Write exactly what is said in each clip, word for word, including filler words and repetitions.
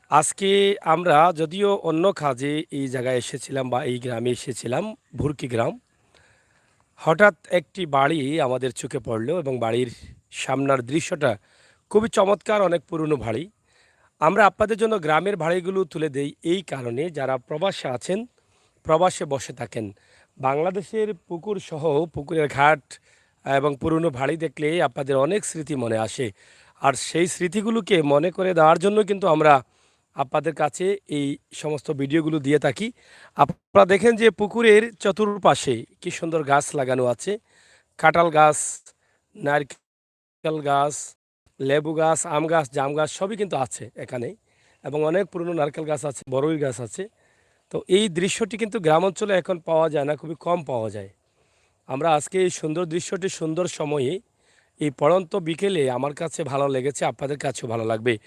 আজকে আমরা যদিও অন্য কাজে এই জায়গায় এসেছিলাম বা এই গ্রামে এসেছিলাম, ভুরকি গ্রাম, হঠাৎ একটি বাড়ি আমাদের চোখে পড়লো এবং বাড়ির সামনের দৃশ্যটা খুবই চমৎকার, অনেক পুরনো বাড়ি। আমরা আপনাদের জন্য গ্রামের বাড়িগুলো তুলে দেই এই কারণে, যারা প্রবাসে আছেন, প্রবাসে বসে থাকেন, বাংলাদেশের পুকুর সহ পুকুরের ঘাট এবং পুরনো বাড়ি দেখলে আপনাদের অনেক স্মৃতি মনে আসে। আর সেই স্মৃতিগুলোকে মনে করে দেওয়ার জন্য কিন্তু আমরা আপনাদের কাছে এই সমস্ত ভিডিওগুলো দিয়ে থাকি। আপনারা দেখেন যে পুকুরের চতুর্পাশে কি সুন্দর গাছ লাগানো আছে, কাঁঠাল গাছ, নারকেল গাছ, লেবু গাছ, আম গাছ, জাম গাছ সবই কিন্তু আছে এখানে। এবং অনেক পুরনো নারকেল গাছ আছে, বড়ই গাছ আছে। তো এই দৃশ্যটি কিন্তু গ্রাম অঞ্চলে এখন পাওয়া যায় না, খুবই কম পাওয়া যায়। আমরা আজকে এই সুন্দর দৃশ্যটি, সুন্দর সময়ে, এই পড়ন্ত বিকেলে আমার কাছে ভালো লেগেছে, আপনাদের কাছেও ভালো লাগবে।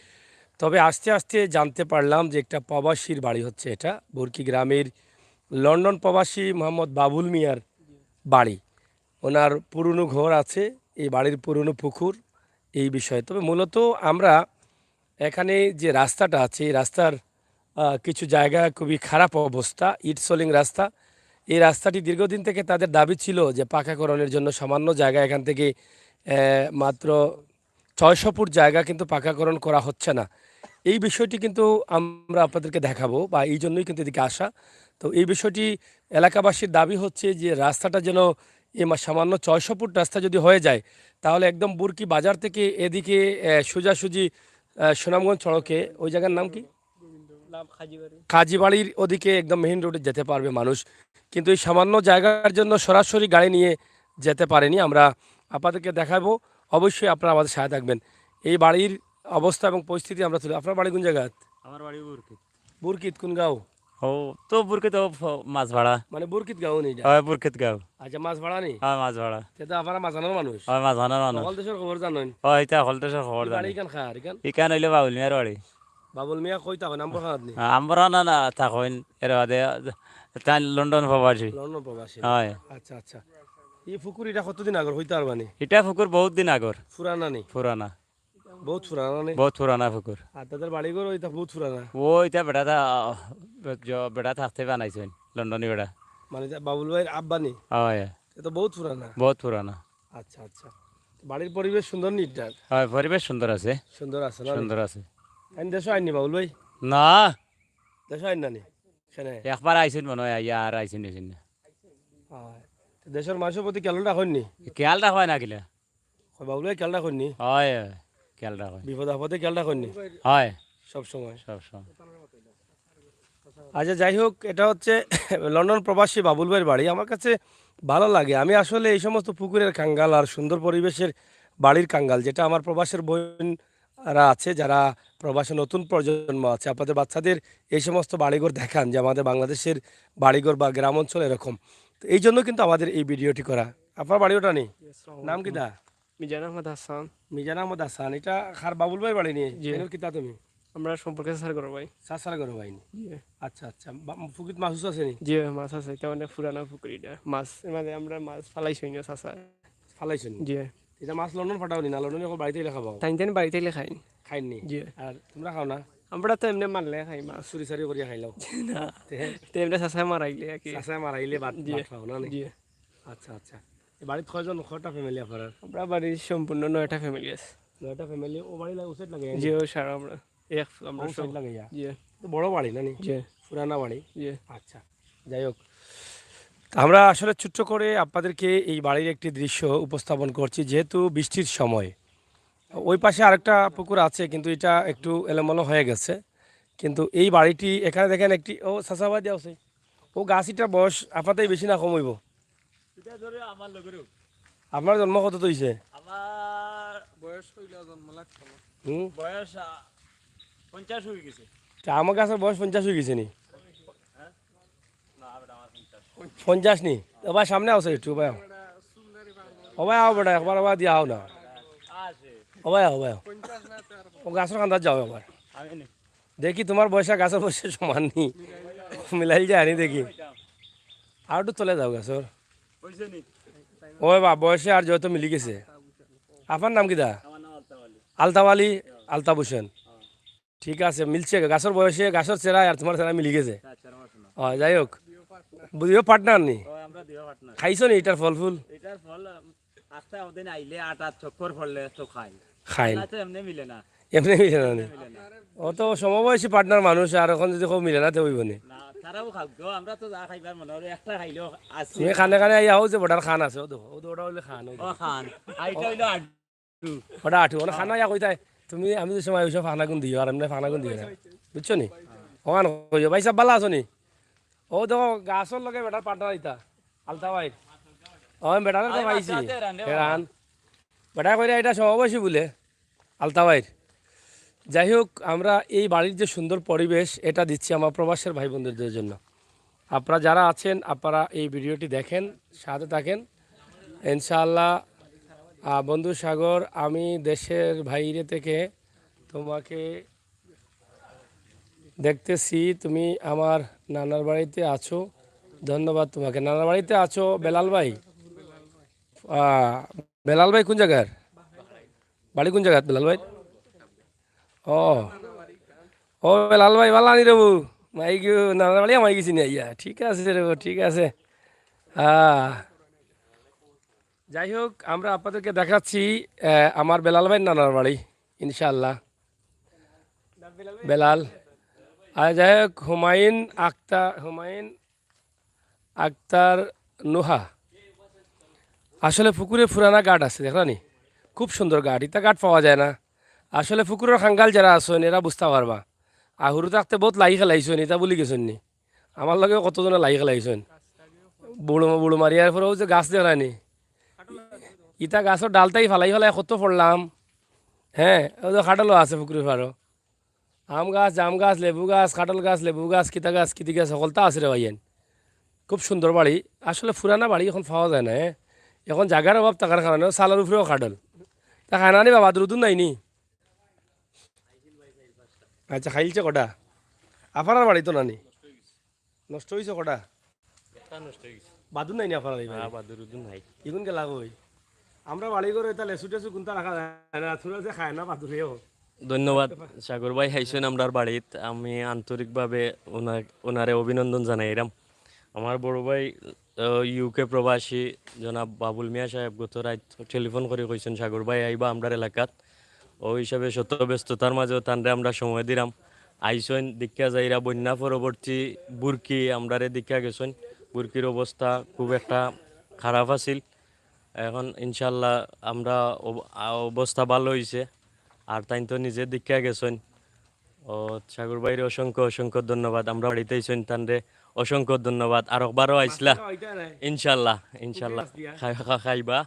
তবে আস্তে আস্তে জানতে পারলাম যে একটা প্রবাসীর বাড়ি হচ্ছে এটা, ভুরকি গ্রামের লন্ডন প্রবাসী মোহাম্মদ বাবুল মিয়ার বাড়ি। ওনার পুরনো ঘর আছে, এই বাড়ির পুরনো পুকুর, এই বিষয়ে। তবে মূলত আমরা এখানে যে রাস্তাটা আছে, এই রাস্তার, আহ, কিছু জায়গা খুবই খারাপ অবস্থা, ইট সলিং রাস্তা। এই রাস্তাটি দীর্ঘদিন থেকে তাদের দাবি ছিল যে পাকাকরণের জন্য সামান্য জায়গা এখান থেকে, আহ, মাত্র ছয়শো ফুট জায়গা কিন্তু পাকাকরণ করা হচ্ছে না। এই বিষয়টি কিন্তু আমরা আপনাদেরকে দেখাবো বা এই জন্যই কিন্তু এদিকে আসা। তো এই বিষয়টি এলাকাবাসীর দাবি হচ্ছে যে রাস্তাটা যেন এই মা-, সামান্য ছয়শো ফুট রাস্তা যদি হয়ে যায়, তাহলে একদম ভুরকি বাজার থেকে এদিকে, আহ, সোজাসুজি, আহ, সুনামগঞ্জ সড়কে, ওই জায়গার নাম কি? নাম কাজীবাড়ি। কাজীবাড়ির ওদিকে একদম মেইন রোডে যেতে পারবে মানুষ। কিন্তু এই সামান্য জায়গার জন্য সরাসরি গাড়ি নিয়ে যেতে পারেনি। আমরা আপনাদেরকে দেখাবো, অবশ্যই আপনারা আমাদের সাথে থাকবেন। এই বাড়ির অবস্থা এবং পরিস্থিতি আমরা তুলে, আপনার বাড়ি কোন জায়গা? আমার বাড়ি ভুরকি। ভুরকিত কোন গাঁও? ও, তো ভুরকিত ও ফ-, মাছভাড়া। মানে ভুরকিত গাঁও নি এটা? হয়, ভুরকিত গাঁও। আচ্ছা, মাছভাড়া নি? হয়, মাছভাড়া। তে তো আপনারা মাঝখানোর মানুষ। হয়, মাঝখানোর মানুষ। হকল দেশর খবর জানইন? হয়, ইতা হকল দেশর খবর জানি। বাড়ি ইখান কার, ইখান? ইখান অইলো বাবুল মিয়ার বাড়ি। বাবুল মিয়া কই থাকইন? আম্বরখানাত নি? হ্যাঁ, আম্বরখানা না, না, থাকইন। এর বাদে তাইন লন্ডন প্রবাসী। লন্ডন প্রবাসী। হয়। আচ্ছা, আচ্ছা। এই পুকুর ইটা কতদিন আগর অইতে পারবা নি? ইটা পুকুর বহুত দিন আগর। পুরানা নি? পুরানা। বহুত পুরানা নি? বহুত পুরানা পুকুর। আর তাদের বাড়িঘর ইতা বহুত পুরানা? ও, ইতা বেটা থা-, জ-, বেটা থাকতে বানাইছইন, লন্ডনী বেটা। মানে ইতা বাবুল ভাইর আব্বা নি? হয়। ইতা বহুত পুরানা? বহুত পুরানা। আচ্ছা, আচ্ছা। বাড়ির পরিবেশ সুন্দর নি ইটার? হয়, পরিবেশ সুন্দর আছে। সুন্দর আছে না? সুন্দর আছে। তাইন দেশো আইন নি বাবুল ভাই? না। দেশো আইন না নি? কেনে? একবার আইছইন মনে হয়, আইয়া আর আইছইন, আইছইন না। হয়। তো দেশর মানুষর প্রতি খেয়াল রাখইন নি? খেয়াল রাখবা না কিলা? কই বাবুল ভাই খেয়াল রাখইন নি? হয়, হয়, খেয়াল রাখইন। বিপদ আপদে খেয়াল রাখইন নি? হয়। সব সময়? সব সময়। আচ্ছা, যাই হোক, এটা হচ্ছে লন্ডন প্রবাসী বাবুল ভাইর বাড়ি। আমার কাছে ভালো লাগে। আমি আসলে এই সমস্ত পুকুরের কাঙ্গাল আর সুন্দর পরিবেশের বাড়ির কাঙ্গাল, যেটা আমার প্রবাসের বোনরা আছে, যারা প্রবাসে নতুন প্রজন্ম আছে, আপনাদের বাচ্চাদের এই সমস্ত বাড়িঘর দেখান যে আমাদের বাংলাদেশের বাড়িঘর বা গ্রাম অঞ্চল এরকম। তো এই জন্য কিন্তু আমাদের এই ভিডিওটি করা। আপনার বাড়ি ওটা নি? জি, আসসালামু নাম আলাইকুম। কিতা? মিজান আহমদ হাসান। মিজান আহমদ হাসান, ইটা কার বাবুল ভাইর বাড়ি নি? জি। এনর কিতা তুমি? আমরা সম্পর্কে চাচার ঘরর ভাই। চাচার ঘরর ভাই নি? জি। আচ্ছা, আচ্ছা। বা-, পুকুরিত মাছ উছ আছে নি? জি, মাছ আছে। ইটা অনেক পুরানা পুকুর ইটা। মাছ, মানে আমরা মাছ ফালাইছি না চাচা। ফালাইছো নি? জি। ইটা মাছ লন্ডন পাঠাও নি? না, লন্ডনে অকল বাড়িত আইলে খাবাও? তাইন তাইন বাড়িত আইলে খাইন। খাইন নি? জি। আর তোমরা খাও না? আমরা তো এমনে মারলে খাই মাছ। চুরি চারি করিয়া খাইলাও? না। তে? তে এমনে চাচায় মারাইলে আর কি। চাচায় মারাইলে ভাত, জি। ভাত খাও না নি? জি। আচ্ছা, আচ্ছা। এ বাড়িত কয়জন, কয়টা ফ্যামিলি আপনার? আমরা বাড়িত সম্পূর্ণ নয়টা ফ্যামিলি আছে। নয়টা ফ্যামিলি, ও বাড়ি লাগে, ও সাইড লাগে? জি, ও সারা আমরা এক, আমরা ও সব। সাইড লাগে ইয়া? জি। তো বড় বাড়ি না নি? জি। পুরানা বাড়ি? জি। আচ্ছা, যাই হোক। আমরা আসলে ছোট্ট করে আপনাদেরকে এই বাড়ির একটি দৃশ্য উপস্থাপন করছি, যেহেতু বৃষ্টির সময়। ওই পাশে আরেকটা পুকুর আছে, কিন্তু এটা একটু এলোমেলো হয়ে গেছে। কিন্তু এই বাড়িটি এখানে দেখেন একটি, ও চাচা ভাই দেওয়া আছে। ও গাছ ইটার বয়স আপনাতে বেশি না কম অইবো? এটা ধরে আমার লগেরও। আপনার জন্ম কতত অইছে? আমার বয়স অইলো জন্ম লাগতো না। হুম? বয়স, আ, পঞ্চাশ অই গেছে। তা আমার গাছর বয়স পঞ্চাশ অই গেছে নি? হ্যাঁ? না, বেটা, আমার পঞ্চাশ। পঞ্চাশ নি? ও ভাই, সামনে আও একটু, ভাই। ও ভাই, আও বেটা, একবার আবার দিয়া আও না। আছে। ও ভাই, ও ভাই। ও গাছর কান্দাত যাও একবার। আমি নি। দেখি তোমার বয়স আর গাছর বয়সের সমান নি। মিলাইল যায় নি দেখি। আর একটু তলে যাও গাছর। অইছে নি? ও বা, বয়সে আর যত মিলি গেছে। আপনার নাম কিতা? আমার নাম আলতাব আলী। আলতাব আলী, আলতাব হোসেন। হ্যাঁ। ঠিক আছে, মিলছে, গাছর বয়সে, গাছর চেহারা আর তুমার চেহারা মিলি গেছে। আচ্ছা, আমার শোনা। ও, যাই হোক, দুইও পার্টনার নি? ও, আমরা দুইও পার্টনার। খাইছো নি ইটার ফল ফুল? ইটার ফল, আম, আস্তা ওদিন আইলে আটা চক্কর পড়লে তো খাই। খাই। না তো এমনি মিলে না। এমনি মিলে না নি? মিলে না। ও তো সমবয়সী পার্টনার মানুষ, আর এখন যদি কেউ মিলে না, তে অইবো নি? না, তারাও খাও গো, আমরা তো যা খাইবার মনে হয়, একটা খাইলেও আছে। তুমি খানে খানে আইয়া হও যে বড়ার খান আছে, ও দেখো, ও তো ওটা হইলে খান, ও দেখো। ও খান, আর এটা হইলো আট ওটা আটু, ওটা খানা ইয়া কইতায়। তুমি, আমি যে সময় ওই সময় ফাখনা গুন দিও, আর এমনি ফাখনা গুন দিও না। বুঝছো নি? ওখান কইও, "ভাই সাহেব, ভালা আছো নি?" ও দেখো, গাছর লগে বেটার পার্টনার ইতা, আলতা ভাই। ও, আমি বেটারে তো আরে, পাইছি। মাছ আছে, রান রে বাবা। হেরান। বেটা কইরা এটা সমবয়সী বলে, আলতা ভাইর। যাই হোক, আমরা এই বাড়ির যে সুন্দর পরিবেশ, এটা দিচ্ছি আমার প্রবাসের ভাই বোনদের জন্য। আপনারা যারা আছেন, আপনারা এই ভিডিওটি দেখেন, সাথে থাকেন। ইনশাআল্লাহ, আহ, বন্ধু সাগর, আমি দেশের বাইরে থেকে তোমাকে দেখতেছি, তুমি আমার নানার বাড়িতে আছো। ধন্যবাদ তোমাকে। নানার বাড়িতে আছো বেলাল ভাই? আহ, বেলাল ভাই কোন জাগার? বাড়ি কোন জাগাত বেলাল ভাই? ও, ও বেলাল ভাই, ভালা নি রে বউ? মাই গো, নানার বাড়ি মাই গেছি নি আইয়া। ঠিক আছে রে বউ, ঠিক আছে। হ্যাঁ। যাই হোক, আমরা আপনাদেরকে দেখাচ্ছি, আহ, আমার বেলাল ভাইর নানার বাড়ি, ইনশাআল্লাহ। বেলাল। আর যাই হোক, হুমায়ুন আক্তার, হুমায়ুন আক্তার নুহা। আসলে পুকুরে পুরানা ঘাট আছে, দেখরা নি? খুব সুন্দর ঘাট, ইতা ঘাট পাওয়া যায় না। আসলে পুকুরর কাঙ্গাল যারা আছইন, এরা বুঝতা পারবা। আর হুরু থাকতে বউত লাই খেলাইছইন, ইতা ভুলি গেছইন নি? আমার লগে কতজনে লাই খেলাইছইন। বুড়ো, বুড়ো মারিয়ার পরেও যে গাছ দেখরা নি? ইতা গাছর ডালটাই ফালাই ফালাই কত পড়লাম। হ্যাঁ, ওই যে কাঠলও আছে পুকুরর পাড়ো। আম গাছ, জাম গাছ, লেবু গাছ, কাঠল গাছ, লেবু গাছ, কিতা গাছ, কিতি গাছ, হকলতা আছে রে ভাইয়াইন। খুব সুন্দর বাড়ি। আসলে পুরানা বাড়ি এখন পাওয়া যায় না, হ্যাঁ। এখন জাগার অভাব থাকার কারণে চালর উপরেও কাঠল। তা খায় না নি বাবা, দুরুদুন নাই নি? আচ্ছা, খাইলছে কটা? আফারার বাড়ি তো নানি? নষ্ট অইছে কটা? একটা নষ্ট অই গেছে। বাদুর নাই নি আফারার এই বাড়ি? না, বাদুর উদুর নাই। ইগুন গেলা কই? আমরা বাড়ি ঘরো ইতা লেচু টেচু কুনতা রাখা যায় না, থুড়া যে খায় না বাদুরেও। ধন্যবাদ সাগর ভাই, আইছইন আমরার বাড়িত। আমি আন্তরিকভাবে ওনা-, ওনারে অভিনন্দন জানাইরাম। আমার বড় ভাই, আহ, ইউকে প্রবাসী জনাব বাবুল মিয়া সাহেব গত রাইত টেলিফোন করি কইছইন, "সাগর ভাই আইবা আমরার এলাকাত।" ও হিসাবে শত ব্যস্ততার মাঝেও তানরে আমরা সময় দিরাম। আইছইন, দেখিয়া যাইরা, বন্যা পরবর্তী বুরকি আমরারে দেখিয়া গেছইন। বুরকির অবস্থা খুব একটা খারাপ আছিল। এখন ইনশাল্লাহ আমরা অব-, আ-, অবস্থা ভালো অইছে। আর তাইন তো নিজে দেখিয়া গেছইন। ও, সাগর ভাইরে অসংখ্য, অসংখ্য ধন্যবাদ। আমরা বাড়িত আইছইন, তানরে অসংখ্য ধন্যবাদ। আর একবারও আইছলা। ইনশাল্লাহ, ইনশাল্লাহ। খাই-, খা-, খাইবা।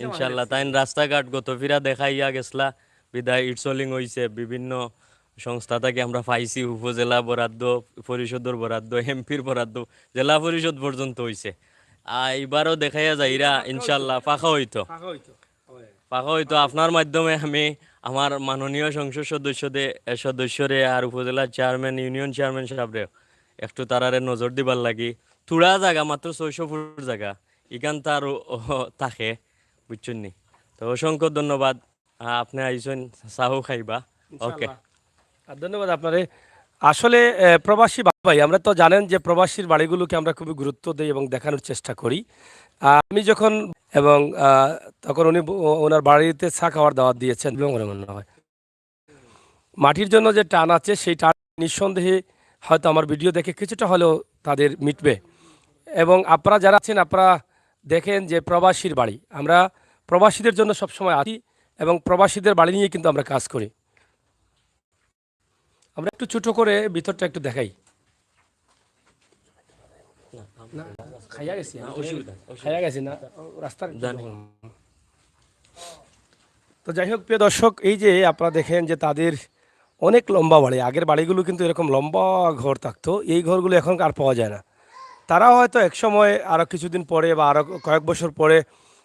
ইনশাল্লাহ। তাইন রাস্তাঘাট গত ফিরা দেখাইয়া গেছলা। বিদায় ইটসলিং অইছে, বিভিন্ন সংস্থা থাকি আমরা পাইছি, উপজেলা বরাদ্দ, পরিষদর বরাদ্দ, এমপির বরাদ্দ, জেলা পরিষদ পর্যন্ত অইছে। আ, ইবারও দেখাইয়া যাইরা, ইনশাল্লাহ, পাকা অইতো। পাকা অইতো। আপনার মাধ্যমে আমি আমার মাননীয় সংসদ সদস্যদে-, এ, সদস্যরে আর উপজেলা চেয়ারম্যান, ইউনিয়ন চেয়ারম্যান সাহেবরে একটু তারারে নজর দিবার লাগি। থুড়া জাগা, মাত্র ছয়শো ফুট জাগা, ইখান তার ও, ও, থাকে, বুঝছইন নি? তো অসংখ্য ধন্যবাদ। আ, আপনে আইছইন, চাও খাইবা। ওকে। ইনশাআল্লাহ। আর ধন্যবাদ আপনারে। আসলে, এ, প্রবাসী ভাই, আমরা তো জানেন যে প্রবাসীর বাড়িগুলোকে আমরা খুবই গুরুত্ব দেই এবং দেখানোর চেষ্টা করি। আ, আমি যখন, এবং, আ, তখন উনি ব-, ও-, ওনার বাড়িতে চা খাওয়ার দাওয়াত দিয়েছেন, বিলম্ব করে মনে হয়। মাটির জন্য যে টান আছে, সেই টান নিঃসন্দেহে হয়তো আমার ভিডিও দেখে কিছুটা হলেও তাদের মিটবে। এবং আপনারা যারা আছেন, আপনারা দেখেন যে প্রবাসীর বাড়ি, আমরা প্রবাসীদের জন্য সবসময় আছি এবং প্রবাসীদের বাড়ি নিয়ে কিন্তু আমরা কাজ করি। আমরা একটু ছোট করে ভিতরটা একটু দেখাই। না, খাইয়া গেছি আমি। না, অসুবিধা, অসুবিধা। খাইয়া গেছি না, ও রাস্তার একটু জানি। দখল। তো যাই হোক, প্রিয় দর্শক, এই যে আপনারা দেখেন যে তাদের অনেক লম্বা বাড়ি, আগের বাড়িগুলো কিন্তু এরকম লম্বা ঘর থাকতো, এই ঘরগুলো এখন আর পাওয়া যায় না। তারা হয়তো এক সময়, আরও কিছুদিন পরে বা আরও কয়েক বছর পরে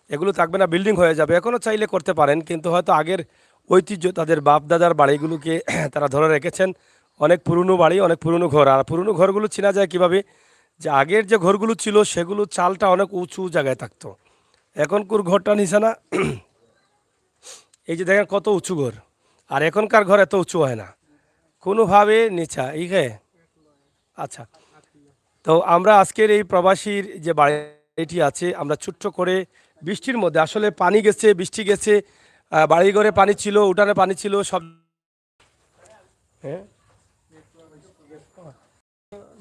এগুলো থাকবে না, বিল্ডিং হয়ে যাবে। এখনও চাইলে করতে পারেন, কিন্তু হয়তো আগের ঐতিহ্য, তাদের বাপ দাদার বাড়িগুলোকে তারা ধরে রেখেছেন। অনেক পুরনো বাড়ি, অনেক পুরনো ঘর। আর পুরনো ঘরগুলো চেনা যায় কিভাবে? যে আগের যে ঘরগুলো ছিল, সেগুলো চালটা অনেক উঁচু জায়গায় থাকতো। এখনকার ঘরটা নিচে না, এই যে দেখেন কত উঁচু ঘর, আর এখনকার ঘর এত উঁচু হয় না, কোনোভাবে নিচা, ইহে। আচ্ছা, তো আমরা আজকের এই প্রবাসীর যে বাড়িটি আছে, আমরা ছোট্ট করে বৃষ্টির মধ্যে, আসলে পানি গেছে, বৃষ্টি গেছে, আহ, বাড়িঘরে পানি ছিল, উঠানে পানি ছিল, সব, হ্যাঁ,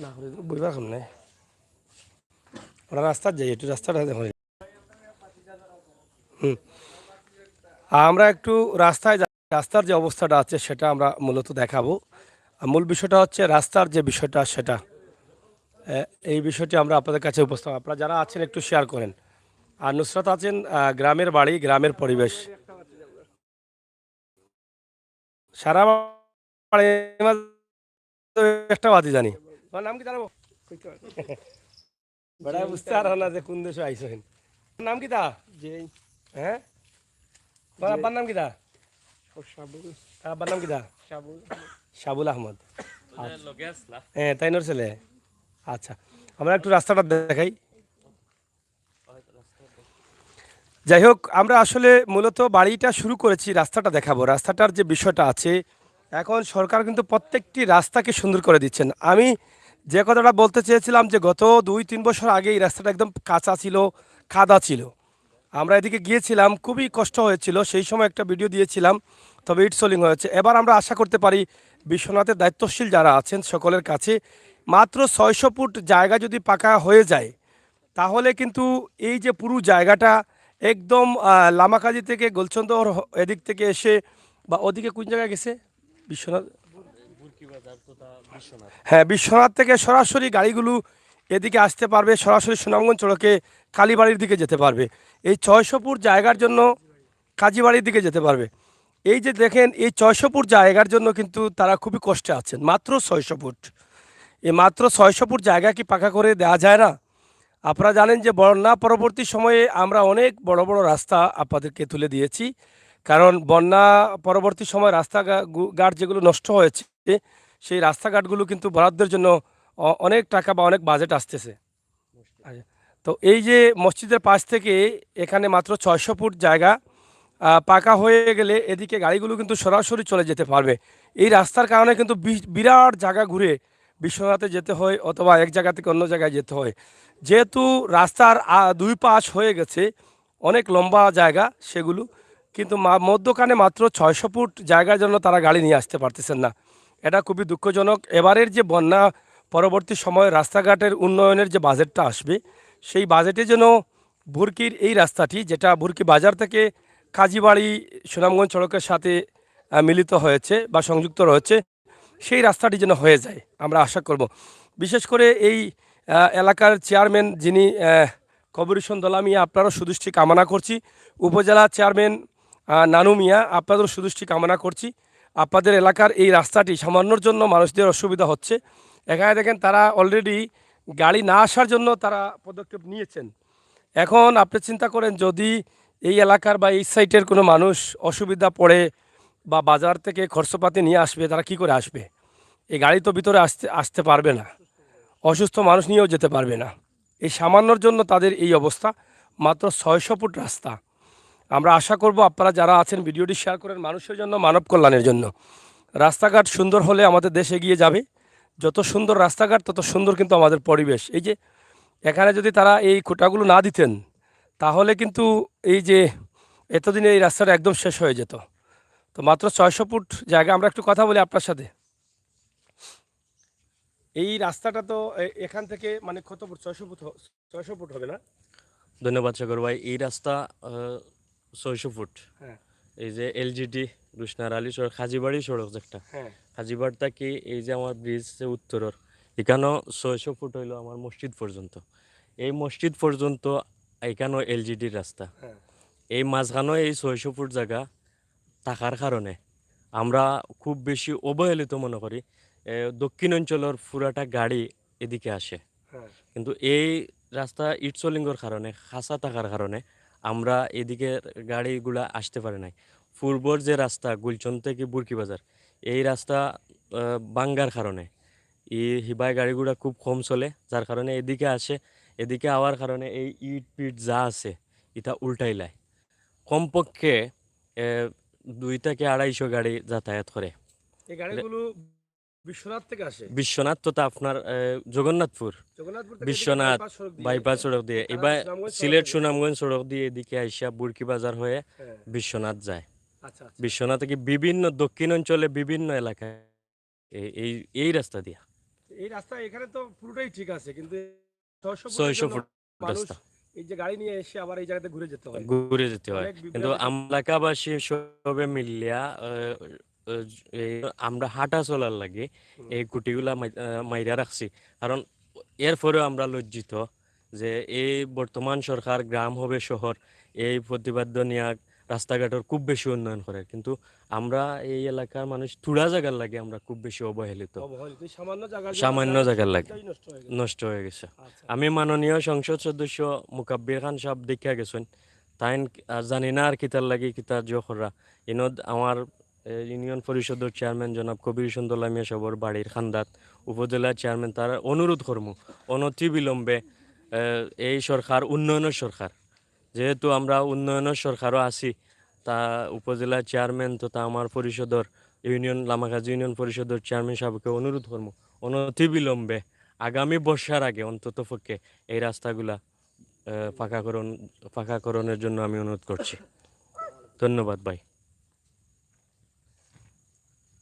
না করে বইবার কাম নাই। আমরা রাস্তায় যাই, একটু রাস্তাটা দেখো। হুম। আমরা একটু রাস্তায় যাই, রাস্তার যে অবস্থাটা আছে সেটা আমরা মূলত দেখাবো। আর মূল বিষয়টা হচ্ছে রাস্তার যে বিষয়টা সেটা, এ, এই বিষয়টি আমরা আপনাদের কাছে উপস্থাপন, আপনারা যারা আছেন একটু শেয়ার করেন। আর নুসরাত আছেন, আহ, গ্রামের বাড়ি, গ্রামের পরিবেশ। সারা বাড়ি একটা বাতি জানি। তোমার নাম কিতা জানো? বেটা বুঝতে পারো না যে কোন দেশে আইসো হেন। নাম কিতা? জেই। হ্যাঁ? তোমার আব্বার নাম কিতা? ও শাবুল। তার আব্বার নাম কিতা? শাবুল। শাবুল আহমদ। আচ্ছা। হ্যাঁ, তাইনর ছেলে। আচ্ছা, আমরা একটু রাস্তাটা দেখাই। যাই হোক, আমরা আসলে মূলত বাড়িটা শুরু করেছি, রাস্তাটা দেখাবো। রাস্তাটার যে বিষয়টা আছে, এখন সরকার কিন্তু প্রত্যেকটি রাস্তাকে সুন্দর করে দিচ্ছেন। আমি যে কথাটা বলতে চেয়েছিলাম যে গত দুই তিন বছর আগে এই রাস্তাটা একদম কাঁচা ছিল, কাদা ছিল। আমরা এদিকে গিয়েছিলাম, খুবই কষ্ট হয়েছিল, সেই সময় একটা ভিডিও দিয়েছিলাম, তবে ইট সলিং হয়েছে। এবার আমরা আশা করতে পারি বিশ্বনাথের দায়িত্বশীল যারা আছেন সকলের কাছে মাত্র ছয়শো ফুট জায়গা যদি পাকা হয়ে যায়, তাহলে কিন্তু এই যে পুরো জায়গাটা একদম, আহ, লামাকাজি থেকে গোলচন্দর হ-, এদিক থেকে এসে বা ওদিকে কোন জায়গায় গেছে? বিশ্বনাথ। হ্যাঁ, বিশ্বনাথ থেকে সরাসরি গাড়িগুলো এদিকে আসতে পারবে, সরাসরি সুনামগঞ্জ সড়কে কালীবাড়ির দিকে যেতে পারবে। এই ছয়শো ফুট জায়গার জন্য কাজীবাড়ির দিকে যেতে পারবে। এই যে দেখেন, এই ছয়শো ফুট জায়গার জন্য কিন্তু তারা খুবই কষ্টে আছেন। মাত্র ছয়শো ফুট, এই মাত্র ছয়শো ফুট জায়গা কি পাকা করে দেওয়া যায় না? আপনারা জানেন যে বন্যা পরবর্তী সময়ে আমরা অনেক বড় বড় রাস্তা আপনাদেরকে তুলে দিয়েছি, কারণ বন্যা পরবর্তী সময় রাস্তা গা-, গু-, ঘাট যেগুলো নষ্ট হয়েছে, সেই রাস্তাঘাটগুলো কিন্তু বরাদ্দের জন্য অ-, অনেক টাকা বা অনেক বাজেট আসতেছে। আচ্ছা, তো এই যে মসজিদের পাশ থেকে এখানে মাত্র ছয়শো ফুট জায়গা, আহ, পাকা হয়ে গেলে এদিকে গাড়িগুলো কিন্তু সরাসরি চলে যেতে পারবে। এই রাস্তার কারণে কিন্তু বি-, বিরাট জায়গা ঘুরে বিশ্বনাথে যেতে হয় অথবা এক জায়গা থেকে অন্য জায়গায় যেতে হয়। যেহেতু রাস্তার, আহ, দুই পাশ হয়ে গেছে, অনেক লম্বা জায়গা সেগুলো, কিন্তু মা-, মধ্যখানে মাত্র ছয়শো ফুট জায়গার জন্য তারা গাড়ি নিয়ে আসতে পারতেছেন না। এটা খুবই দুঃখজনক। এবারের যে বন্যা পরবর্তী সময় রাস্তাঘাটের উন্নয়নের যে বাজেটটা আসবে, সেই বাজেটে যেন ভুরকির এই রাস্তাটি, যেটা ভুরকি বাজার থেকে কাজীবাড়ি সুনামগঞ্জ সড়কের সাথে, আহ, মিলিত হয়েছে বা সংযুক্ত রয়েছে, সেই রাস্তাটি যেন হয়ে যায়, আমরা আশা করব। বিশেষ করে এই, আহ, এলাকার চেয়ারম্যান যিনি, আহ, কবরুশন দলামিয়া, আপনারও সুদৃষ্টি কামনা করছি। উপজেলা চেয়ারম্যান, আহ, নানু মিয়া, আপনাদেরও সুদৃষ্টি কামনা করছি। আপনাদের এলাকার এই রাস্তাটি সামান্যর জন্য মানুষদের অসুবিধা হচ্ছে। এখানে দেখেন, তারা অলরেডি গাড়ি না আসার জন্য তারা পদক্ষেপ নিয়েছেন। এখন আপনি চিন্তা করেন, যদি এই এলাকার বা এই সাইটের কোনো মানুষ অসুবিধা পড়ে বা বাজার থেকে খরচপাতি নিয়ে আসবে, তারা কি করে আসবে? এই গাড়ি তো ভিতরে আসতে, আসতে পারবে না, অসুস্থ মানুষ নিয়েও যেতে পারবে না। এই সামান্যর জন্য তাদের এই অবস্থা। মাত্র ছয়শো ফুট রাস্তা। আমরা আশা করব আপনারা যারা আছেন ভিডিওটি শেয়ার করেন মানুষের জন্য, মানব কল্যাণের জন্য। রাস্তাঘাট সুন্দর হলে আমাদের দেশ এগিয়ে যাবে। যত সুন্দর রাস্তাঘাট, তত সুন্দর কিন্তু আমাদের পরিবেশ। এই যে এখানে যদি তারা এই খুঁটাগুলো না দিতেন, তাহলে কিন্তু এই যে এতদিনে এই রাস্তাটা একদম শেষ হয়ে যেত। তো মাত্র ছয়শো ফুট জায়গা। আমরা একটু কথা বলি আপনার সাথে। এই রাস্তাটা তো এ-, এখান থেকে মানে কত ফুট? ছয়শো ফুট হ-, ছয়শো ফুট হবে না? ধন্যবাদ সাগর ভাই। এই রাস্তা, আহ, ছয়শো ফুট। হ্যাঁ। এই যে এলজিডি, রুশনার আলী সড়ক, হাজিবাড়ি সড়ক যেটা। হ্যাঁ। হাজিবাড়ি থাকি এই যে আমার ব্রিজ যে উত্তরর, এখানেও ছয়শো ফুট হইলো আমার মসজিদ পর্যন্ত। এই মসজিদ পর্যন্ত এখানেও এলজিডির রাস্তা। হ্যাঁ। এই মাঝখানেও এই ছয়শো ফুট জায়গা থাকার কারণে আমরা খুব বেশি অবহেলিত মনে করি। এ, দক্ষিণ অঞ্চলের পুরাটা গাড়ি এদিকে আসে। হ্যাঁ। কিন্তু এই রাস্তা ইটসলিংগর কারণে, খাসা থাকার কারণে আমরা এদিকে গাড়িগুলা আসতে পারে নাই। পূর্বর যে রাস্তা গুলচন থেকে বুরকি বাজার, এই রাস্তা, আহ, ভাঙ্গার কারণে এই হিবায় গাড়িগুলা খুব কম চলে, যার কারণে এদিকে আসে, এদিকে আওয়ার কারণে এই ইট পিট যা আছে, এটা উল্টাইলায়। কমপক্ষে, এ, দুই থেকে আড়াইশো গাড়ি যাতায়াত করে। এই গাড়িগুলো বিশ্বনাথ থেকে আসে? বিশ্বনাথ তো তা আপনার আহ, জগন্নাথপুর। জগন্নাথপুর থেকে বিশ্বনাথ বাইপাস সড়ক দিয়ে বাইপাস সড়ক দিয়ে তারা এবার সুনামগঞ্জ সড়ক সিলেট হয়ে- সুনামগঞ্জ সড়ক দিয়ে এদিকে আইসা বুরকি বাজার হয়ে হ্যাঁ। বিশ্বনাথ যায়। আচ্ছা, আচ্ছা। বিশ্বনাথ থেকে বিভিন্ন দক্ষিণ অঞ্চলে বিভিন্ন এলাকায় এই এই এই রাস্তা দিয়া এই রাস্তা এখানে তো পুরোটাই ঠিক আছে, কিন্তু ছয়শো ফুটের ছয়শো জন্য ফুট মানুষ রাস্তা এই যে গাড়ি নিয়ে এসে আবার এই জায়গাতে ঘুরে যেতে হয়। ঘুরে যেতে হয়। অনেক কিন্তু বিভ্রান্তি। আমরা এলাকাবাসী সবে মিলিয়া আহ, আহ, এই আমরা হাঁটা চলার লাগে হুম। এই খুঁটিগুলা মাই- আহ, মাইরা রাখছি। কারণ এরপরেও আমরা লজ্জিত যে এই বর্তমান সরকার গ্রাম হবে শহর, এই প্রতিপাদ্য নিয়া রাস্তাঘাটর খুব বেশি উন্নয়ন করে, কিন্তু আমরা এই এলাকার মানুষ থুড়া জায়গার লাগে আমরা খুব বেশি অবহেলিত। অবহেলিত, এই সামান্য জায়গার জন্য সামান্য আপনার জায়গার লাগে সবটাই নষ্ট হয়ে গেল। নষ্ট হয়ে গেছে। আচ্ছা। আমি মাননীয় সংসদ সদস্য মুকাব্বির খান সাহেব দেখিয়া গেছেন, তাইন আর জানি না আর কিতার লাগি কিতা জো করা। ইনদ আমার এ, ইউনিয়ন পরিষদর চেয়ারম্যান জনাব কবির হোসেন দলামিয়া সাহেবর বাড়ির খান্দাত উপজেলা চেয়ারম্যান তার অনুরোধ করমু অনতি বিলম্বে এ, এই সরকার উন্নয়নের সরকার, যেহেতু আমরা উন্নয়নের সরকারও আছি, তা উপজেলা চেয়ারম্যান তথা আমার পরিষদর ইউনিয়ন লামাকাজি ইউনিয়ন পরিষদর চেয়ারম্যান সাহেবকে অনুরোধ করমু অনতি বিলম্বে আগামী বর্ষার আগে অন্তত পক্ষে এই রাস্তাগুলা আহ, পাকাকরণ পাকাকরণের জন্য আমি অনুরোধ করছি। ধন্যবাদ ভাই।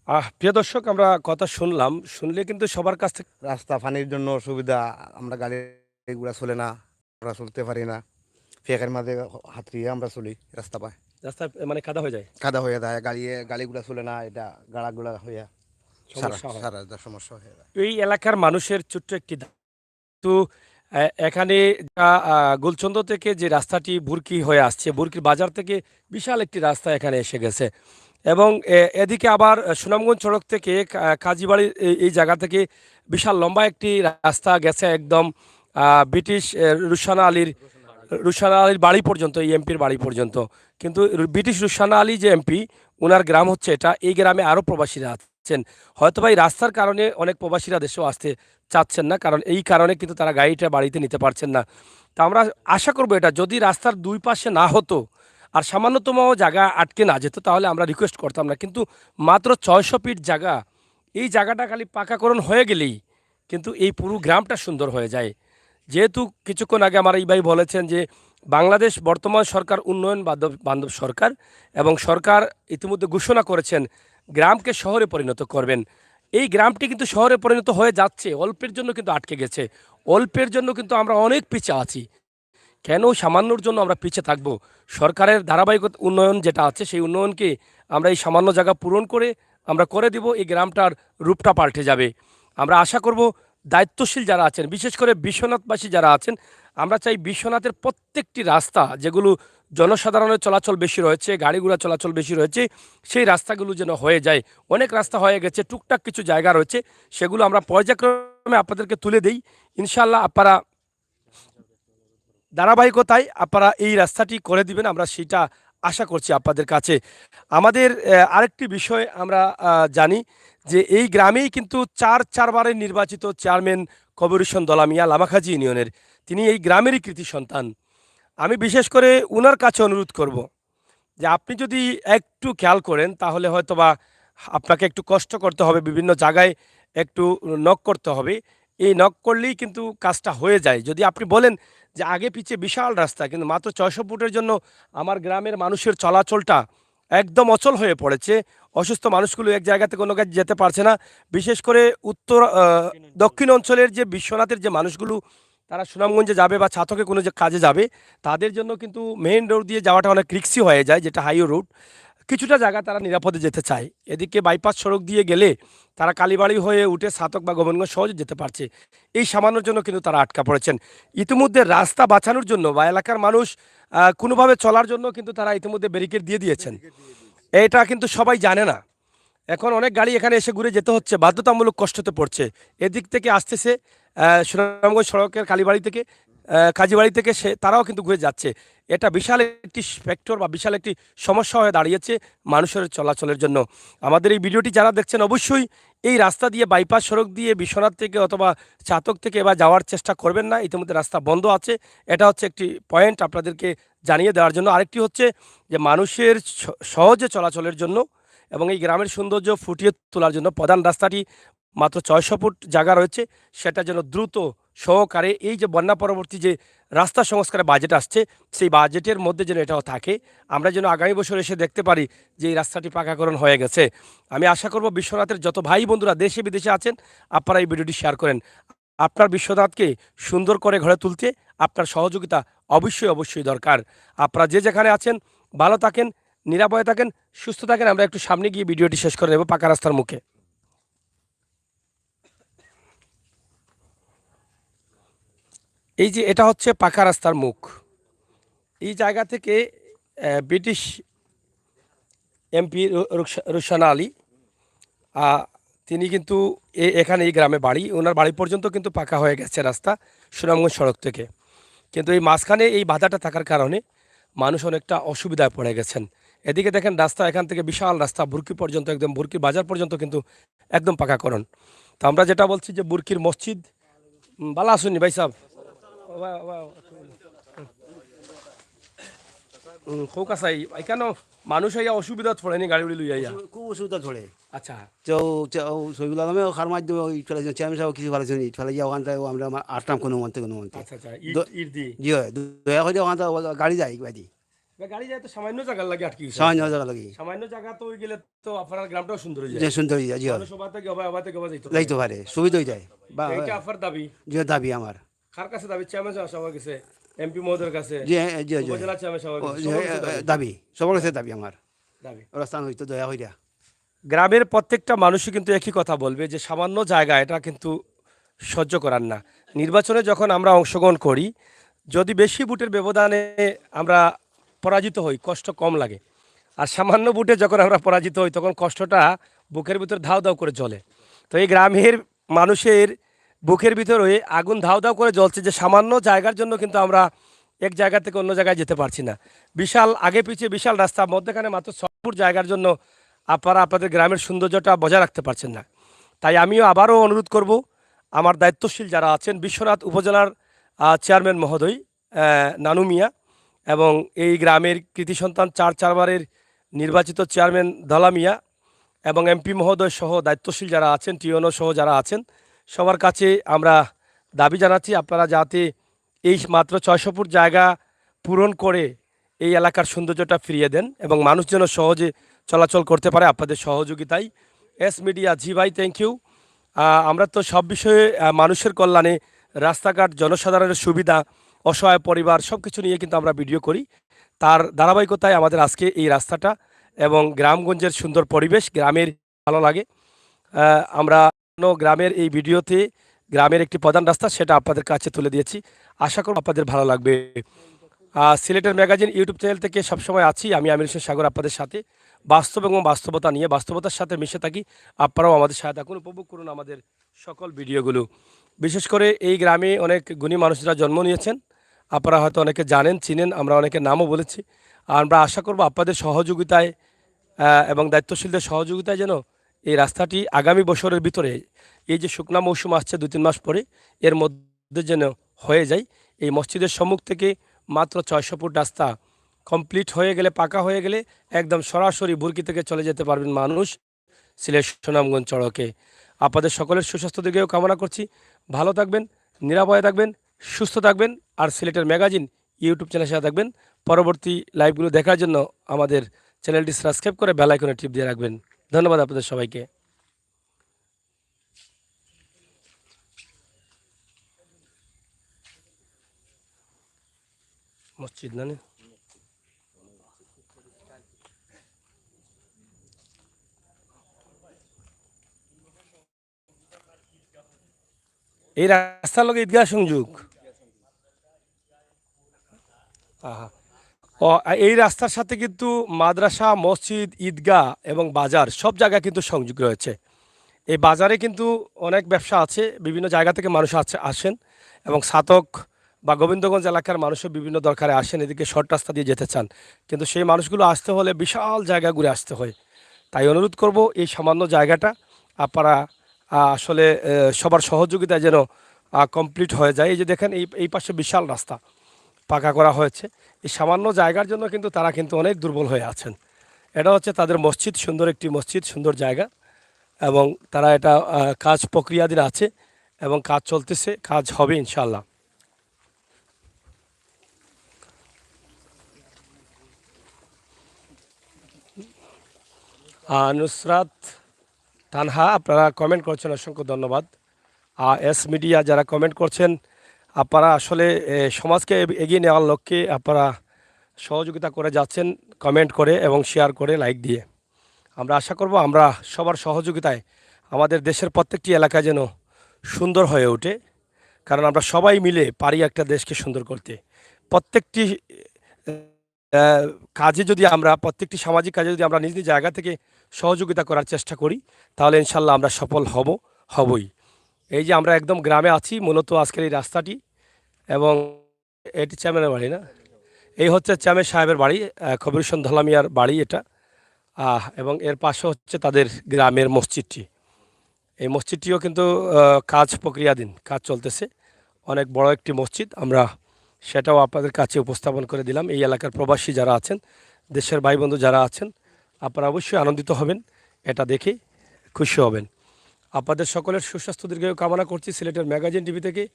আহ প্রিয় দর্শক, আমরা কথা শুনলাম, শুনলে কিন্তু সবার কাছ থেকে রাস্তা পানির জন্য অসুবিধা, আমরা গাড়ি ঘোড়া চলে না, আমরা চলতে পারি না, ফেকের মাঝে হাতড়িয়ে আমরা চলি রাস্তা পায়। রাস্তা মানে কাদা হয়ে যায়। কাদা হয়ে যায়, গাড়ি গাড়ি ঘোড়া চলে না, এটা গাড়া ঘোড়া হয়ে সারা সমস্যা হয়। সারা সমস্যা হয়ে যায়। এই এলাকার মানুষের ছোট্ট একটি দা- তো আহ, এখানে যা, আহ, গুলচন্দ থেকে যে রাস্তাটি বুরকি হয়ে আসছে, বুরকির বাজার থেকে বিশাল একটি রাস্তা এখানে এসে গেছে। এবং এ- এদিকে আবার আহ, সুনামগঞ্জ সড়ক থেকে কা- কাজীবাড়ি এই- এই জায়গা থেকে বিশাল লম্বা একটি রাস্তা গেছে একদম আহ, ব্রিটিশ আহ, রুশানা আলীর রুশানা আলীর বাড়ি পর্যন্ত, এই এমপির বাড়ি পর্যন্ত। কিন্তু রু- ব্রিটিশ রুশানা আলী যে এমপি, ওনার গ্রাম হচ্ছে এটা, এই গ্রামে আরও প্রবাসীরা আছেন। হয়তো বা এই রাস্তার কারণে অনেক প্রবাসীরা দেশেও আসতে চাচ্ছেন না, কারণ এই কারণে কিন্তু তারা গাড়িটা বাড়িতে নিতে পারছেন না। তা আমরা আশা করবো এটা যদি রাস্তার দুই পাশে না হতো আর সামান্যতম জায়গা আটকে না যেত, তাহলে আমরা রিকোয়েস্ট করতাম না। কিন্তু মাত্র ছয়শো ফিট জায়গা, এই জায়গাটা খালি পাকাকরণ হয়ে গেলেই কিন্তু এই পুরো গ্রামটা সুন্দর হয়ে যায়। যেহেতু কিছুক্ষণ আগে আমার এই ভাই বলেছেন যে বাংলাদেশ বর্তমান সরকার উন্নয়ন বান্ধব বান্ধব সরকার, এবং সরকার ইতিমধ্যে ঘোষণা করেছেন গ্রামকে শহরে পরিণত করবেন। এই গ্রামটি কিন্তু শহরে পরিণত হয়ে যাচ্ছে, অল্পের জন্য কিন্তু আটকে গেছে, অল্পের জন্য কিন্তু আমরা অনেক পিছে আছি। কেন সামান্যর জন্য আমরা পিছে থাকবো? সরকারের ধারাবাহিক উন্নয়ন যেটা আছে, সেই উন্নয়নকে আমরা এই সামান্য জায়গা পূরণ করে আমরা করে দিব এই গ্রামটার রূপটা পাল্টে যাবে। আমরা আশা করব দায়িত্বশীল যারা আছেন, বিশেষ করে বিশ্বনাথবাসী যারা আছেন, আমরা চাই বিশ্বনাথের প্রত্যেকটি রাস্তা যেগুলো জনসাধারণের চলাচল বেশি রয়েছে, গাড়ি ঘোড়া চলাচল বেশি রয়েছে, সেই রাস্তাগুলো যেন হয়ে যায়। অনেক রাস্তা হয়ে গেছে, টুকটাক কিছু জায়গা রয়েছে, সেগুলো আমরা পর্যায়ক্রমে আপনাদেরকে তুলে দেই। ইনশাআল্লাহ আপনারা ধারাবাহিকতায় আপনারা এই রাস্তাটি করে দিবেন, আমরা সেটা আশা করছি আপনাদের কাছে। আমাদের আহ, আরেকটি বিষয় আমরা আহ, জানি যে এই গ্রামেই কিন্তু চার চারবারের নির্বাচিত চেয়ারম্যান কবির হোসেন দলামিয়া লামাখাজি ইউনিয়নের, তিনি এই গ্রামেরই কৃতি সন্তান। আমি বিশেষ করে ওনার কাছে অনুরোধ করব যে আপনি যদি একটু খেয়াল করেন, তাহলে হয়তো বা আপনাকে একটু কষ্ট করতে হবে, বিভিন্ন জায়গায় একটু নক করতে হবে। এই নক করলেই কিন্তু কাজটা হয়ে যায়। যদি আপনি বলেন যে আগে পিছে বিশাল রাস্তা, কিন্তু মাত্র ছয়শো ফুটের জন্য আমার গ্রামের মানুষের চলাচলটা একদম অচল হয়ে পড়েছে, অসুস্থ মানুষগুলো এক জায়গা থেকে অন্য জায়গায় যেতে পারছে না। বিশেষ করে উত্তর আহ, দক্ষিণ অঞ্চলের যে বিশ্বনাথের যে মানুষগুলো তারা সুনামগঞ্জে যাবে বা ছাতকে কোনো যে কাজে যাবে, তাদের জন্য কিন্তু মেইন রোড দিয়ে যাওয়াটা অনেক রিক্সি হয়ে যায়, যেটা হাইওয়ে রোড। কিছুটা জায়গা তারা নিরাপদে যেতে চায়, এদিকে বাইপাস সড়ক দিয়ে গেলে তারা কালীবাড়ি হয়ে উঠে ছাতক বা গোবিন্দগঞ্জ সহজে যেতে পারছে। এই সামান্যর জন্য কিন্তু তারা আটকা পড়েছেন। ইতিমধ্যে রাস্তা বাঁচানোর জন্য বা এলাকার মানুষ আহ, কোনোভাবে চলার জন্য কিন্তু তারা ইতিমধ্যে ব্যারিকেড দিয়ে দিয়েছেন। এটা কিন্তু সবাই জানে না। এখন অনেক গাড়ি এখানে এসে ঘুরে যেতে হচ্ছে, বাধ্যতামূলক কষ্টতে পড়ছে। এদিক থেকে আসতেছে আহ, সুনামগঞ্জ সড়কের কালীবাড়ি থেকে, আহ, কাজীবাড়ি থেকে, সে তারাও কিন্তু ঘুরে যাচ্ছে। এটা বিশাল একটি ফ্যাক্টর বা বিশাল একটি সমস্যা হয়ে দাঁড়িয়েছে মানুষের চলাচলের জন্য। আমাদের এই ভিডিওটি যারা দেখছেন, অবশ্যই এই রাস্তা দিয়ে, বাইপাস সড়ক দিয়ে বিশ্বনাথ থেকে অথবা ছাতক থেকে এবার যাওয়ার চেষ্টা করবেন না। ইতিমধ্যে রাস্তা বন্ধ আছে। এটা হচ্ছে একটি পয়েন্ট আপনাদেরকে জানিয়ে দেওয়ার জন্য। আরেকটি হচ্ছে যে মানুষের স- সহজে চলাচলের জন্য এবং এই গ্রামের সৌন্দর্য ফুটিয়ে তোলার জন্য প্রধান রাস্তাটি মাত্র ছয়শো ফুট জায়গা রয়েছে, সেটা যেন দ্রুত সহকারে এই যে বন্যা পরবর্তী যে রাস্তা সংস্কারের বাজেট আসছে, সেই বাজেটের মধ্যে যেন এটাও থাকে। আমরা যেন আগামী বছর এসে দেখতে পারি যে এই রাস্তাটি পাকাকরণ হয়ে গেছে। আমি আশা করব বিশ্বনাথের যত ভাই বন্ধুরা দেশে বিদেশে আছেন, আপনারা এই ভিডিওটি শেয়ার করেন। আপনার বিশ্বনাথকে সুন্দর করে গড়ে তুলতে আপনার সহযোগিতা অবশ্যই, অবশ্যই দরকার। আপনারা যে যেখানে আছেন, ভালো থাকেন, নিরাপদে থাকেন, সুস্থ থাকেন। আমরা একটু সামনে গিয়ে ভিডিওটি শেষ করে নেব পাকা রাস্তার মুখে। এই যে এটা হচ্ছে পাকা রাস্তার মুখ। এই জায়গা থেকে, আহ, ব্রিটিশ এমপি রু-, রুকসা-, রুকসানা আলী, আহ, তিনি কিন্তু এ-, এখানে এই গ্রামে বাড়ি, ওনার বাড়ি পর্যন্ত কিন্তু পাকা হয়ে গেছে রাস্তা সুনামগঞ্জ সড়ক থেকে। কিন্তু এই মাঝখানে এই বাধাটা থাকার কারণে মানুষ অনেকটা অসুবিধায় পড়ে গেছেন। এদিকে দেখেন রাস্তা, এখান থেকে বিশাল রাস্তা বুরকি পর্যন্ত, একদম বুরকি বাজার পর্যন্ত কিন্তু একদম পাকাকরণ। তো আমরা যেটা বলছি যে বুরকির মসজিদ, উম, ভালা আছইন নি ভাই সাহেব? ও ভাই, ও ভাই, ও ভাই। উম, খুব কাছে, এখানে মানুষ আইয়া অসুবিধাত পড়ে নি গাড়ি উড়ি লইয়া আইয়া? অসু-, খুব অসুবিধাত পড়ে। আচ্ছা। তো, তো, ও শহীদুল আলমে ওখার মাধ্যমে ওই ফেলাইছেন, চেয়ারম্যান সাহেব কিছু ফেলাইছেন, ইট ফেলাই গিয়া ওখানটায় ও আমরা মা-, আটলাম কোনো মন্তে, কোনো মন্তে। আচ্ছা, আচ্ছা, ইট, দ-, ইট দি। জি হয়, দ-, দয়া করে ওখানটা ও গাড়ি যায় বাদি। বা গাড়ি যায় তো সামান্য জায়গার লাগি আটকি গেছে। সামান্য জায়গা লাগি। সামান্য জায়গা তো ওই গেলে তো আপনার গ্রামটাও সুন্দর হয়ে যায়। যে সুন্দর হয়ে যায়, জি হয়। মানুষ ওবা থেকে ওবা, ওবা থেকে ওবা যাইতো পারে। যাইতো পারে, সুবিধা হয়ে যায়। বা, এটা আপনার দাবি? যে দাবি আমার। কার কাছে দাবি? চেয়ারম্যান সাহেব গেছে, এমপি মহোদয়ের কাছে, জি, জি, জি। উপজেলা চেয়ারম্যান সাহেব ও, গেছে, জি, সবার কাছে এ, দাবি। দাবি, সবার কাছে দাবি আমার। দাবি। ওরা স্থান হইতো দয়া হইয়া। গ্রামের প্রত্যেকটা মানুষই কিন্তু একই কথা বলবে যে সামান্য জায়গা, এটা কিন্তু সহ্য করার না। নির্বাচনে যখন আমরা অংশগ্রহণ করি, যদি বেশি ভোটের ব্যবধানে আমরা পরাজিত হই, কষ্ট কম লাগে। আর সামান্য ভোটে যখন আমরা পরাজিত হই, তখন কষ্টটা বুকের ভিতরে ধাউ ধাউ করে জ্বলে। তো এই গ্রামের মানুষের বুকের ভিতরে আগুন ধাউ ধাউ করে জ্বলছে যে সামান্য জায়গার জন্য কিন্তু আমরা এক জায়গা থেকে অন্য জায়গায় যেতে পারছি না। বিশাল আগে পিছে বিশাল রাস্তা, মধ্যখানে মাত্র ছয় ফুট জায়গার জন্য আপনারা আপনাদের গ্রামের সৌন্দর্যটা বজায় রাখতে পারছেন না। তাই আমিও আবারও অনুরোধ করব আমার দায়িত্বশীল যারা আছেন, বিশ্বনাথ উপজেলার, আহ, চেয়ারম্যান মহোদয়, আহ, নানু মিয়া এবং এই গ্রামের কৃতি সন্তান চার চারবারের নির্বাচিত চেয়ারম্যান দলা মিয়া এবং এমপি মহোদয় সহ দায়িত্বশীল যারা আছেন, টিওনো সহ যারা আছেন, সবার কাছে আমরা দাবি জানাচ্ছি আপনারা যাতে এই মাত্র ছয়শো ফুট জায়গা পূরণ করে এই এলাকার সৌন্দর্যটা ফিরিয়ে দেন এবং মানুষ যেন সহজে চলাচল করতে পারে আপনাদের সহযোগিতায়। এস মিডিয়া, জি ভাই, থ্যাংক ইউ। আহ, আমরা তো সব বিষয়ে, আহ, মানুষের কল্যাণে, রাস্তাঘাট, জনসাধারণের সুবিধা, অসহায় পরিবার, সব কিছু নিয়ে কিন্তু আমরা ভিডিও করি। তার ধারাবাহিকতায় আমাদের আজকে এই রাস্তাটা এবং গ্রামগঞ্জের সুন্দর পরিবেশ, গ্রামের ভালো লাগে। আহ, আমরা অন্য গ্রামের এই ভিডিওতে গ্রামের একটি প্রধান রাস্তা, সেটা আপনাদের কাছে তুলে দিয়েছি। আশা করব আপনাদের ভালো লাগবে। আহ, সিলেটের ম্যাগাজিন YouTube চ্যানেল থেকে সবসময় আছি আমি, আমির হোসেন সাগর, আপনাদের সাথে বাস্তব এবং বাস্তবতা নিয়ে, বাস্তবতার সাথে মিশে থাকি। আপনারাও আমাদের সাথে থাকুন, উপভোগ করুন আমাদের সকল ভিডিওগুলো। বিশেষ করে এই গ্রামে অনেক গুণী মানুষরা জন্ম নিয়েছেন, আপনারা হয়তো অনেকে জানেন, চিনেন, আমরা অনেকে নামও বলেছি। আর আমরা আশা করব আপনাদের সহযোগিতায়, আহ, এবং দায়িত্বশীলদের সহযোগিতায় যেন এই রাস্তাটি আগামী বছরের ভিতরে, এই যে শুকনা মৌসুম আসছে দুই তিন মাস পরে, এর মধ্যে যেন হয়ে যায়। এই মসজিদের সম্মুখ থেকে মাত্র ছয়শো ফুট রাস্তা কমপ্লিট হয়ে গেলে, পাকা হয়ে গেলে একদম সরাসরি বুরকি থেকে চলে যেতে পারবেন মানুষ সিলেট সুনামগঞ্জ সড়কে। আপনাদের সকলের সুস্বাস্থ্য দিকেও কামনা করছি। ভালো থাকবেন, নিরাপদে থাকবেন, সুস্থ থাকবেন। আর সিলেটের ম্যাগাজিন YouTube চ্যানেলের সাথে থাকবেন। পরবর্তী লাইভগুলো দেখার জন্য আমাদের চ্যানেলটি সাবস্ক্রাইব করে বেল আইকনে টিপ দিয়ে রাখবেন। ধন্যবাদ আপনাদের সবাইকে। মসজিদ না নি? এই রাস্তার লগে ঈদগাহ সংযোগ। আহা। ও, আ, এই রাস্তার সাথে কিন্তু মাদ্রাসা, মসজিদ, ঈদগাহ এবং বাজার সব জায়গা কিন্তু সংযোগ রয়েছে। এই বাজারে কিন্তু অনেক ব্যবসা আছে, বিভিন্ন জায়গা থেকে মানুষ আছে, আসেন এবং ছাতক বা গোবিন্দগঞ্জ এলাকার মানুষও বিভিন্ন দরকারে আসেন, এদিকে শর্ট রাস্তা দিয়ে যেতে চান, কিন্তু সেই মানুষগুলো আসতে হলে বিশাল জায়গা ঘুরে আসতে হয়। তাই অনুরোধ করব এই সামান্য জায়গাটা আপনারা, আহ, আসলে, আহ, সবার সহযোগিতায় যেন, আহ, কমপ্লিট হয়ে যায়। এই যে দেখেন এই, এই পাশে বিশাল রাস্তা পাকা করা হয়েছে, এই সামান্য জায়গার জন্য কিন্তু তারা কিন্তু অনেক দুর্বল হয়ে আছেন। এটা হচ্ছে তাদের মসজিদ, সুন্দর একটি মসজিদ, সুন্দর জায়গা। এবং তারা এটা, আহ, কাজ প্রক্রিয়াধীন আছে এবং কাজ চলতেছে, কাজ হবে ইনশাআল্লাহ। আহ, নুসরাত তানহা, আপনারা কমেন্ট করছেন, অসংখ্য ধন্যবাদ। আহ, এস মিডিয়া যারা কমেন্ট করছেন, আপনারা আসলে, এ, সমাজকে এগ-, এগিয়ে নেওয়ার লক্ষ্যে আপনারা সহযোগিতা করে যাচ্ছেন, কমেন্ট করে এবং শেয়ার করে, লাইক দিয়ে। আমরা আশা করব আমরা সবার সহযোগিতায় আমাদের দেশের প্রত্যেকটি এলাকা যেন সুন্দর হয়ে ওঠে, কারণ আমরা সবাই মিলে পারি একটা দেশকে সুন্দর করতে। প্রত্যেকটি, আহ, কাজে যদি আমরা, প্রত্যেকটি সামাজিক কাজে যদি আমরা নিজ নিজ জায়গা থেকে সহযোগিতা করার চেষ্টা করি, তাহলে ইনশাল্লাহ আমরা সফল হব, হবই। এই যে আমরা একদম গ্রামে আছি, মূলত আজকের এই রাস্তাটি, এবং এটি চেয়ারম্যানের বাড়ি না, এই হচ্ছে চেয়ারম্যান সাহেবের বাড়ি, আহ, খবির হোসেন ধলামিয়ার বাড়ি এটা। আহ, এবং এর পাশে হচ্ছে তাদের গ্রামের মসজিদটি। এই মসজিদটিও কিন্তু, আহ, কাজ প্রক্রিয়াধীন, কাজ চলতেছে। অনেক বড় একটি মসজিদ, আমরা সেটাও আপনাদের কাছে উপস্থাপন করে দিলাম। এই এলাকার প্রবাসী যারা আছেন, দেশের ভাই বন্ধু যারা আছেন, আপনারা অবশ্যই আনন্দিত হবেন, এটা দেখে খুশি হবেন। আপনাদের সকলের সুস্বাস্থ্য দীর্ঘায়ু কামনা করছি সিলেটের ম্যাগাজিন টিভি থেকে।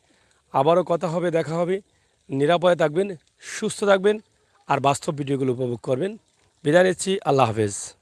আবারও কথা হবে, দেখা হবে। নিরাপদে থাকবেন, সুস্থ থাকবেন, আর বাস্তব ভিডিওগুলো উপভোগ করবেন। বিদায় নিচ্ছি, আল্লাহ হাফেজ।